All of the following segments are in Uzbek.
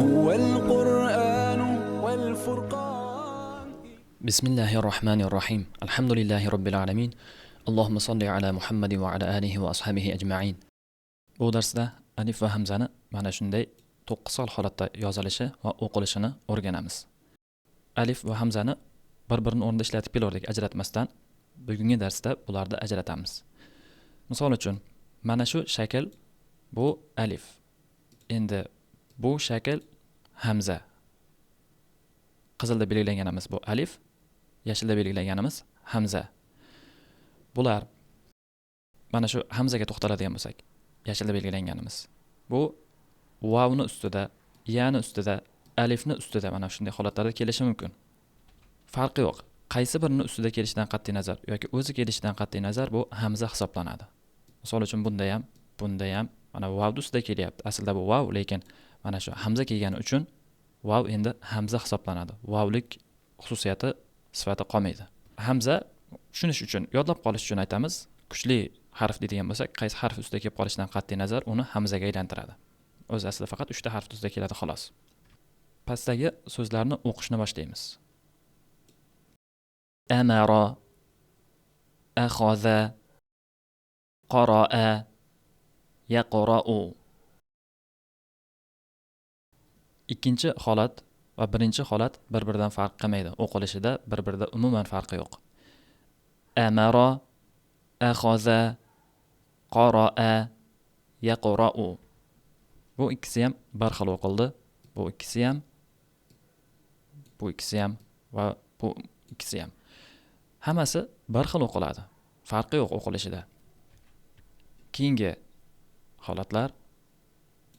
هو القرآن والفرقان. بسم الله الرحمن الرحيم. الحمد لله رب العالمين. اللهم صل على محمد وعلى آله وأصحابه أجمعين. Bu darsda alif va hamzani mana shunday 9 xil holatda yozilishi va o'qilishini o'rganamiz. Alif va hamzani bir-birini o'rnida ishlatib kelardik ajratmasdan. Bugungi darsda bularni ajratamiz. Misol uchun, mana shu shakl bu alif. Endi bu shakl hamza. Qizilda belgilanganimiz bu alif, yashilda belgilanganimiz hamza. Bular mana shu hamzaga to'xtaladigan bo'lsak, yashilda belgilanganimiz. Bu vavni ustida, yani ustida, alifni ustida mana shunday holatlarda kelishi mumkin. Farqi yo'q. Qaysi birini ustida kelishidan qat'iy nazar yoki o'zi kelishidan qat'iy nazar bu hamza hisoblanadi. Misol uchun bunda ham, bunda ham mana vavni ustida kelyapti. Aslida bu vav, lekin mana shu hamza kelgani uchun vav endi hamza hisoblanadi. Vavlik xususiyati sifati qolmaydi. Hamza tushunish uchun, yodlab qolish uchun aytamiz, kuchli harf deydigan bo'lsak, qaysi harf ustida kelib qolishidan qat'iy nazar uni hamzaga aylantiradi. O'zi aslida faqat 3 ta harf ustida keladi xolos. Pastdagi so'zlarni o'qishni boshlaymiz. Amara, axaza, qaraa, yaqra'u. Ikkinchi holat va birinchi holat bir-biridan farq qilmaydi. O'qilishida bir-birida umuman farqi yo'q. Amara, axaza, qaraa, yaqra'u. Bu ikkisi ham bir xil o'qildi. Bu ikkisi ham, bu ikkisi ham va bu ikkisi ham. Hammasi bir xil o'qiladi. Farqi yo'q o'qilishida. Keyingi holatlar,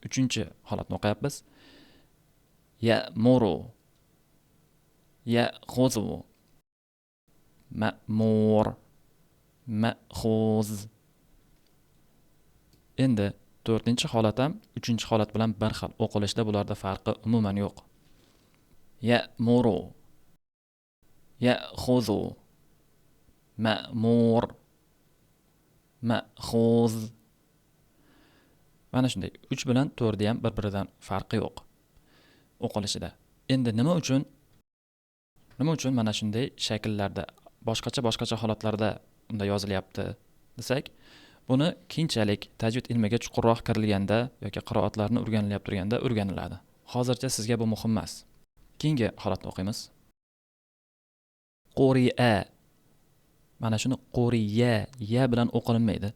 uchinchi holatni o'qiyapmiz. Ya'muru, ya'khuzu, ma'mur, ma'khuz. Endi to'rtinchi holat ham uchinchi holat bilan bir xil. O'qilishda bularda farqi umuman yo'q. Ya'muru, ya'khuzu, ma'mur, ma'khuz. Mana shunday 3 bilan 4 ham bir-biridan farqi yo'q o'qilishida. Endi nima uchun mana shunday shakllarda, boshqacha holatlarda unda yozilyapti desak, buni keyinchalik tajvid ilmiga chuqurroq kirilganda yoki qiroatlarni o'rganilyapti turganda o'rganiladi. Hozircha sizga bu muhim emas. Keyingi holatni o'qiymiz. Quri'a. Mana shuni quriya, ya bilan o'qilinmaydi.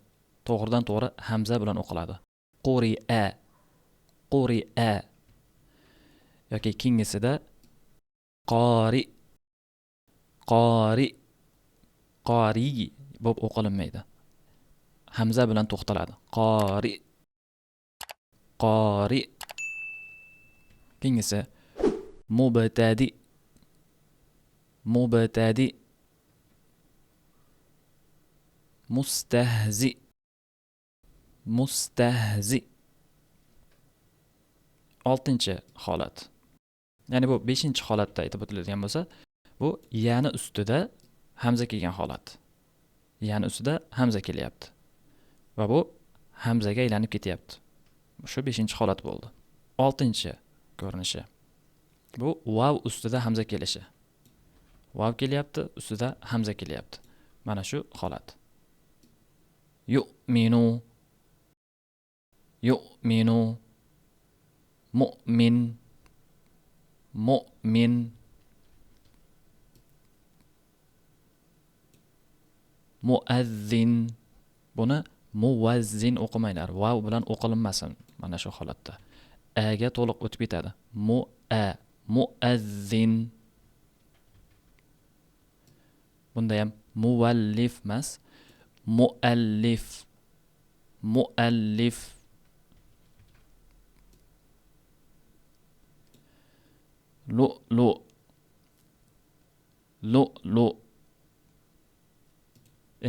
To'g'ridan to'g'ri hamza bilan o'qiladi. Quri'a, quri'a. Yoki keyingisida qori, qori, qori bo'lib o'qilinmaydi. Hamza bilan to'xtaladi. Qori, qori. Keyingisi mubtadi, mubtadi, mustahzi, mustahzi. 6-chi holat. Ya'ni bu 5-chi holatda aytib o'tiladigan bo'lsa, bu yani ustida hamza kelgan holat. Yani ustida hamza kelyapti. Va bu hamzaga aylanib ketyapti. Shu 5-chi holat bo'ldi. 6-chi ko'rinishi. Bu vav ustida hamza kelishi. Vav kelyapti, ustida hamza kelyapti. Mana shu holat. Yu'minu, yu'minu, mu'min, mu'min. Muazzin. Buni muvazzin o'qimanglar. Vav bilan o'qilinmasin mana shu holatda. A ga to'liq o'tib ketadi. Mu'a, muazzin. Bunda ham muvallif emas, muallif, muallif. Lu'lu, lu'lu.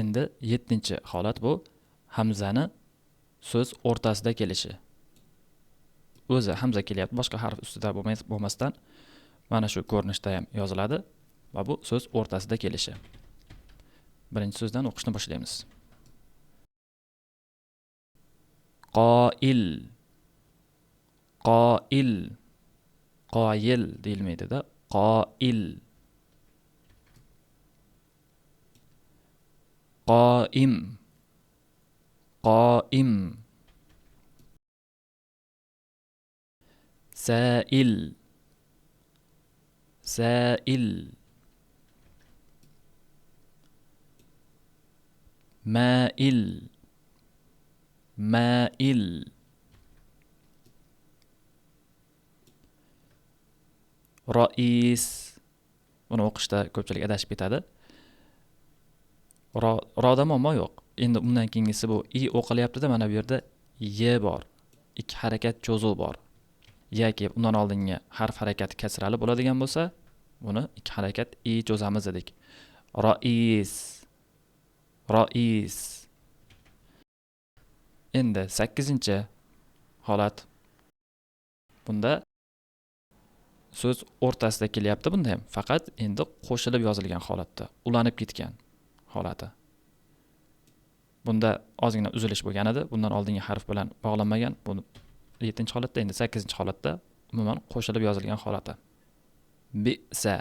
Endi 7-chi holat bu hamzani so'z o'rtasida kelishi. O'zi hamza kelyapti, boshqa harf ustida bo'lmasdan mana shu ko'rinishda ham yoziladi va bu so'z o'rtasida kelishi. Birinchi so'zdan o'qishni boshlaymiz. Qoil, qoil. Qoyil deyilmaydi-da, qoil. Qoim. Qoim. Sail. Sail. Mail. Mail. Rois. Buni o'qishda ko'pchilik adashib ketadi. Roda muammo yo'q. Endi undan keyingisi bu i o'qilyapti-da, mana bu yerda y bor. Ikki harakat cho'zuv bor. Yoki undan oldingi harf harakati kasrali bo'ladigan bo'lsa, buni ikki harakat i cho'zamiz dedik. Rois. Rois. Endi 8-holat. Bunda so'z o'rtasida kelyapti, bunda ham faqat endi qo'shilib yozilgan holatda, ulanib ketgan holati. Bunda ozgina uzilish bo'lgan edi, bundan oldingi harf bilan bog'lanmagan. Buni 7-holatda, endi 8-holatda umuman qo'shilib yozilgan holati. Bi'sa.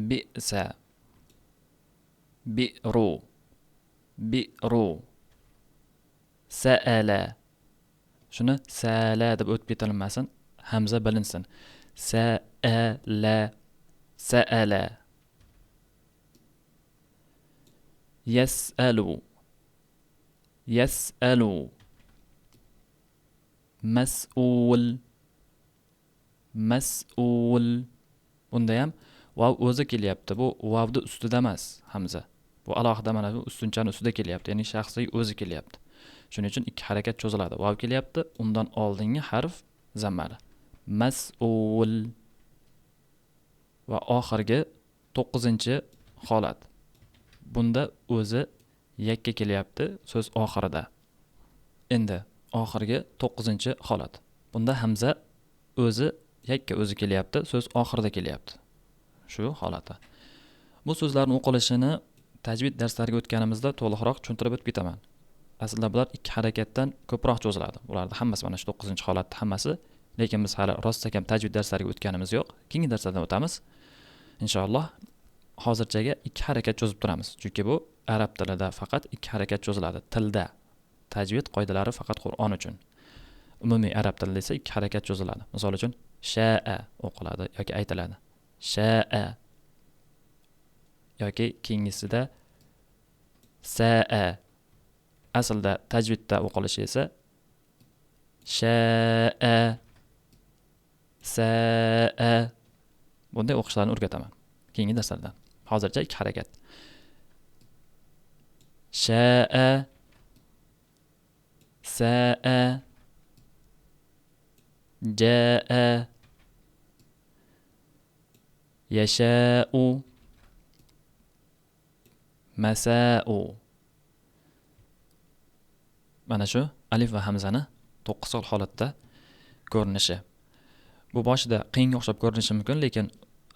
Bi'sa. Bi'ru. Bi'ru. Sa'ala. Shuni sa'ala deb o'tib ketilmasin, hamza bilinsin. Sa'ala. Sa'ala. Yas'alu. Yas'alu. Mas'ul. Mas'ul. Bunda ham vav o'zi kelyapti. Bu vavni ustida emas hamza. Bu alohida mana bu ustunchani ustida kelyapti, ya'ni shaxsiy o'zi kelyapti. Shuning uchun ikki harakat cho'ziladi. Vav kelyapti, undan oldingi harf zammali. Mas'ul. Va oxirgi 9-holat. Bunda o'zi yakka kelyapti so'z oxirida. Endi oxirgi 9-holat. Bunda hamza o'zi yakka o'zi kelyapti, so'z oxirida kelyapti. Shu holati. Bu so'zlarning o'qilishini tajvid darslariga o'tganimizda to'liqroq tushuntirib o'tib ketaman. Aslida bular ikki harakatdan ko'proq cho'ziladi. Ularning hammasi mana shu 9-holatda hammasi, lekin biz hali rostakam tajvid darslariga o'tganimiz yo'q. Keyingi darslardan o'tamiz. Inshaalloh hozirchaga ikki harakat cho'zib turamiz. Chunki bu arab tilida faqat ikki harakat cho'ziladi. Tilda tajvid qoidalari faqat Qur'on uchun. Umumiy arab tilida esa ikki harakat cho'ziladi. Misol uchun sha'a o'qiladi yoki aytiladi. Sha'a yoki keyingisida sa'a. Aslida tajvidda o'qilishi esa sha'a, sa'a. Bunday o'qishlarni o'rgataman keyingi darslarda. Hozircha ikki harakat. Sha'a, sa'a, jaa, yasha'u, masa'u. Mana shu alif va hamzani 9 xil holatda ko'rinishi. Bu boshida qiyinga o'xshab ko'rinishi mumkin, lekin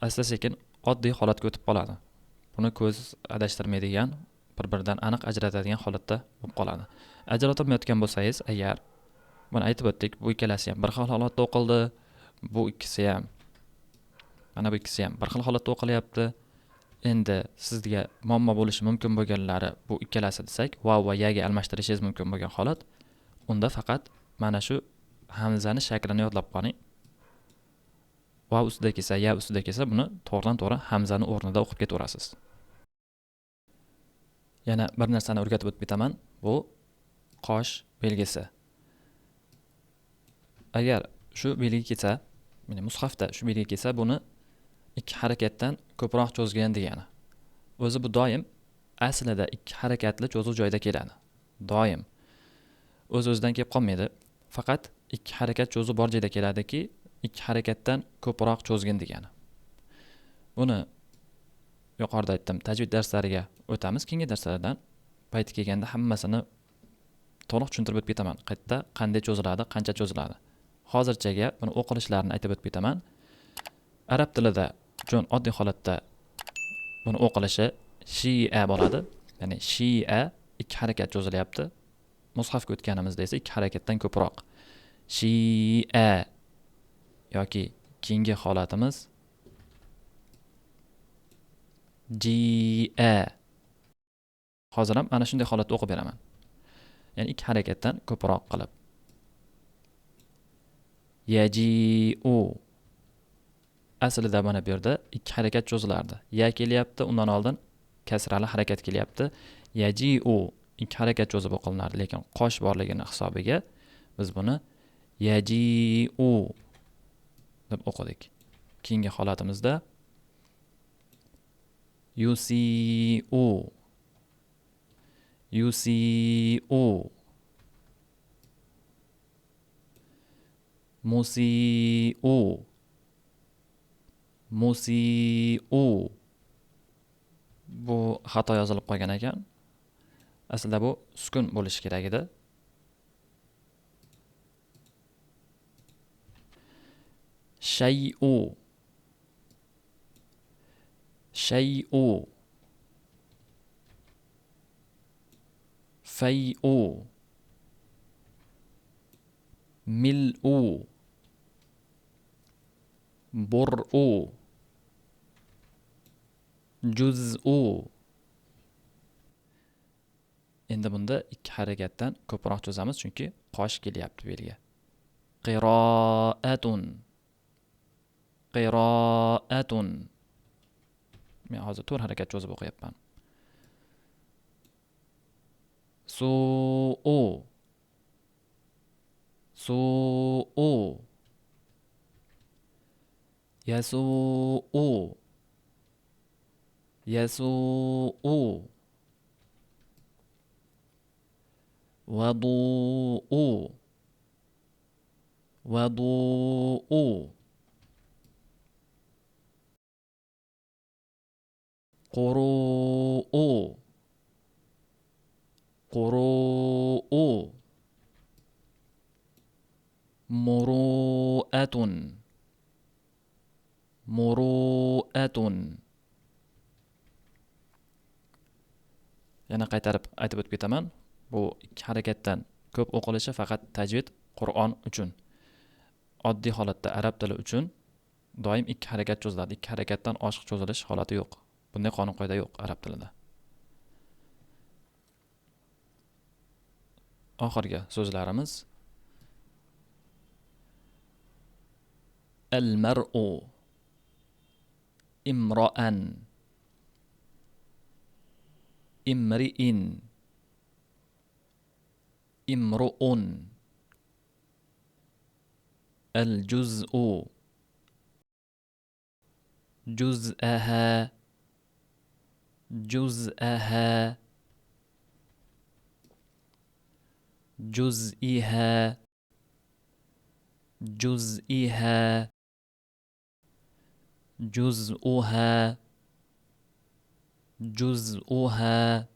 asta-sekin oddiy holatga o'tib qoladi. Buni ko'z adashtirmaydigan, bir-biridan aniq ajratadigan holatda bo'lib qoladi. Ajratolmayotgan bo'lsangiz, agar buni aytib o'tdik, bu ikkalasi ham bir xil holatda o'qildi, bu ikkisi ham, mana bu ikkisi ham bir xil holatda o'qilyapti. Endi sizga muammo bo'lishi mumkin bo'lganlari bu ikkalasi desak, vav va yaga almashtirishingiz mumkin bo'lgan holat, unda faqat mana shu hamzani shaklini yodlab qoling. Vav ustida kelsa, ya ustida kelsa, buni to'g'ridan-to'g'ri hamzani o'rnida o'qib ketaverasiz. Yana bir narsani o'rgatib o'tib ketaman, bu qosh belgisi. Agar shu belgi kelsa, ya'ni mushafda shu belgi kelsa, buni ikki harakatdan ko'proq cho'zgan degani. O'zi bu doim aslida ikki harakatli cho'zuv joyda keladi. Doim. O'z-o'zidan kelib qolmaydi. Faqat ikki harakat cho'zuv bor joyda keladiki, ikki harakatdan ko'proq cho'zgin degani. Buni yuqorida aytdim, tajvid darslariga o'tamiz. Keyingi darslardan payti kelganda hammasini to'liq tushuntirib o'tib ketaman. Qayerda qanday cho'ziladi, qancha cho'ziladi. Hozirchaga buni o'qilishlarini aytib o'tib ketaman. Arab tilida uchun oddiy holatda buni o'qilishi shi'a bo'ladi. Ya'ni shi'a ikki harakat cho'zilyapti. Mushafga o'tganimizda esa ikki harakatdan ko'proq. Shi'a yoki Keyingi holatimiz ji'a. Hozir ham ana shunday holatda o'qib beraman. Ya'ni ikki harakatdan ko'proq qilib. Yaji'u. Aslida mana bu yerda ikki harakat cho'zilardi. Ya kelyapti, undan oldin kasrali harakat kelyapti. Yaji'u ikki harakat cho'zib o'qilinardi, lekin qosh borligini hisobiga biz buni yaji'u deb o'qidik. Keyingi holatimizda yusi'u, yusi'u, musi'u, musi'u. Bu xato yozilib qolgan ekan. Aslida bu sukun bo'lishi kerak edi. Shay'u, shay'u, fay'u, mil'u, bur'u, juz'u. Endi bunda ikki harakatdan ko'proq cho'zamiz, chunki qosh kelyapti bu yerga. Qiroatun, qiroatun. Men hozir to'rt harakat cho'zib o'qiyapman. Su'u, su'u, yasu'u, yasu'u, vadu'u, vadu'u. Quru'u, quru'u, muru'atun, muru'atun. Yana qaytarib aytib o'tib ketaman. Bu ikki harakatdan ko'p o'qilishi faqat tajvid Qur'on uchun. Oddiy holatda arab tili uchun doim ikki harakat cho'ziladi. Ikki harakatdan oshiq cho'zilish holati yo'q. Bunday qonun qoida yo'q arab tilida. Oxirgi so'zlarimiz al-mar'u, imro'an, imri'in, imru'un, al-juz'u, juz'aha, juz'aha, juz'iha, juz'iha, juz'uha, juz'uha.